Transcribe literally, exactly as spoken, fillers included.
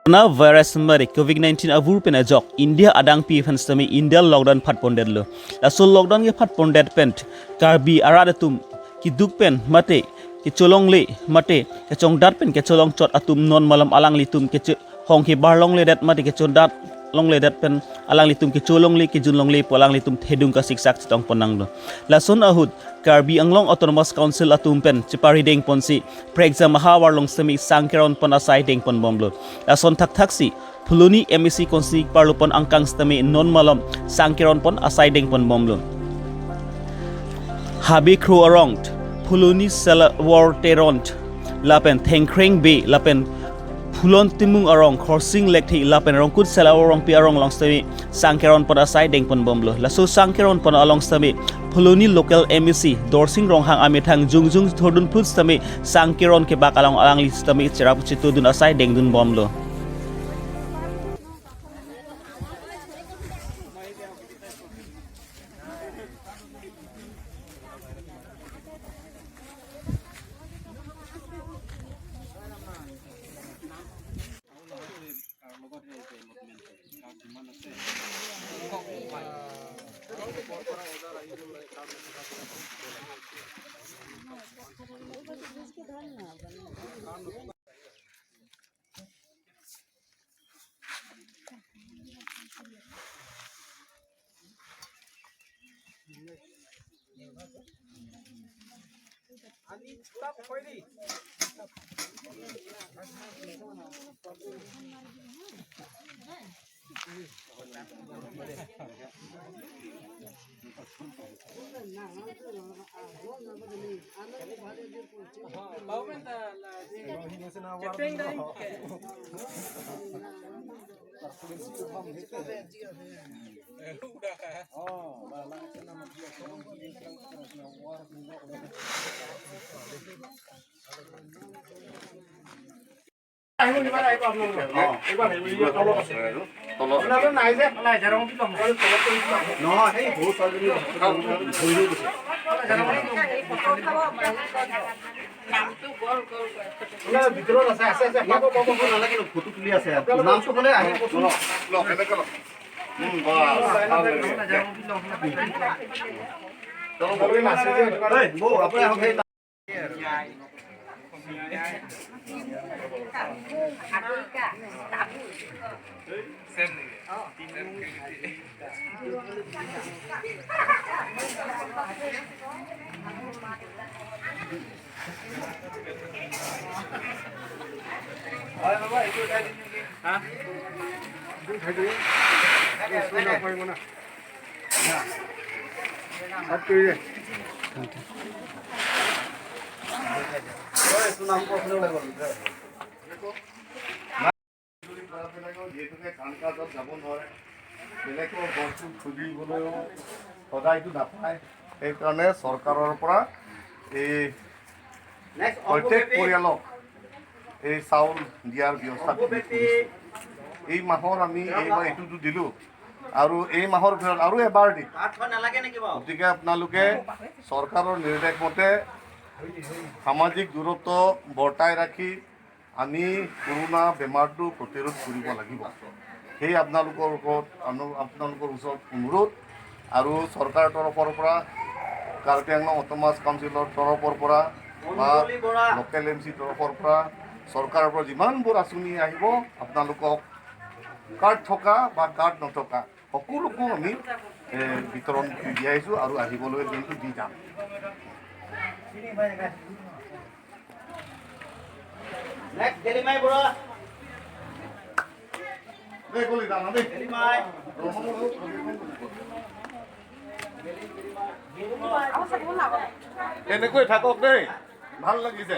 Corona virus mari covid nineteen avur pen ajok India adangpi aphan sitame India lockdown phatpondetlo. Laso lockdown kephatpondet pen Karbi arat atum keduk pen mate kecholongle mate kechongdat pen kecholongchot atum non malom alanglitum kecho hong kebar longledet mate kechongdat longledet pen alanglitum kecholongle kejunlongle pu alanglitum thedung kasiksak chetongpon nanglo. Lason ahut Karbi Anglong Autonomous Council atum pen cheparidengponsi prekjam ahavar along sitame sang keronpon asai dengponbomlo. Lason thakthaksi Phuloni M A C konsi parlupon angkang sitame non malom sang keronpon asai dengponbomlo. Habe Kro arong, Phuloni Selawar Teron, lapen Thengkreng Bey, lapen Phulon Timung arong, Khorsing Lekthe, lapen Rongkut Selawar Rongpi arong along sitame sang keronpon asai dengponbomlo. Laso sang keronpon along sitame Phuloni local M A C Dorsing Ronghang amethang jongjong thordun phut sitame sang keron kebak along alangli sitame cherap chetudun asai dengdunbomlo. আহিব, এইবাৰ আহিব আপোনালোকে। অ। এইবাৰ আহিব, এইবাৰ তলত আছে। তলত। আপোনালোকে নাই যে? নাই, জাৰং বুলি কম। তলত, তলত, তলত। নহয়, সেই সৰু ছোৱালীজনী ভৰি হৈ গৈছে। জাৰং বুলি কম। আপোনাৰ ভিতৰত আছে, আছে, আছে। ইয়াত ফটো নালাগে ন, ফটো তুলি আছে। নামটো ক'লে আহিব। লওক, লওক, এনেকে লওক। উম, বাহ, ভাল লাগে। জাৰং বুলি কম। তলত বহি নাচে যে। এই, বৌ, আপুনি আহক, সেই যিহেতুকে কাম কাজত যাব নোৱাৰে, বেলেগৰ ঘৰটো খুজিবলৈও সদায়তো নাপায়। সেইকাৰণে চৰকাৰৰ পৰা এই প্ৰত্যেক পৰিয়ালক এই চাউল দিয়াৰ ব্যৱস্থা কৰিছো। এই মাহৰ আমি এইবাৰ এইটোতো দিলো আৰু এই মাহৰ ভিতৰত আৰু এবাৰ দিম। গতিকে আপোনালোকে চৰকাৰৰ নিৰ্দেশ মতে সামাজিক দূৰত্ব বৰ্তাই ৰাখি আমি কৰোণা বেমাৰটো প্ৰতিৰোধ কৰিব লাগিব। সেই আপোনালোকৰ ওপৰত, আনু-, আপোনালোকৰ ওচৰত অনুৰোধ। আৰু চৰকাৰৰ তৰফৰ পৰা, কাৰ্বি আংলং অট'নমাছ কাউন্সিলৰ তৰফৰ পৰা বা লোকেল এম চি তৰফৰ পৰা, চৰকাৰৰ পৰা যিমানবোৰ আঁচনি আহিব, আপোনালোকক কাৰ্ড থকা বা কাৰ্ড নথকা সকলোকো আমি, এ, বিতৰণ কৰি দি আহিছো আৰু আহিবলৈ দিনটো দি যাম। Next, গেলিমাই বৰা। দে, গলি যাম, দে। গেলিমাই। এনেকৈ থাকক দেই, ভাল লাগিছে।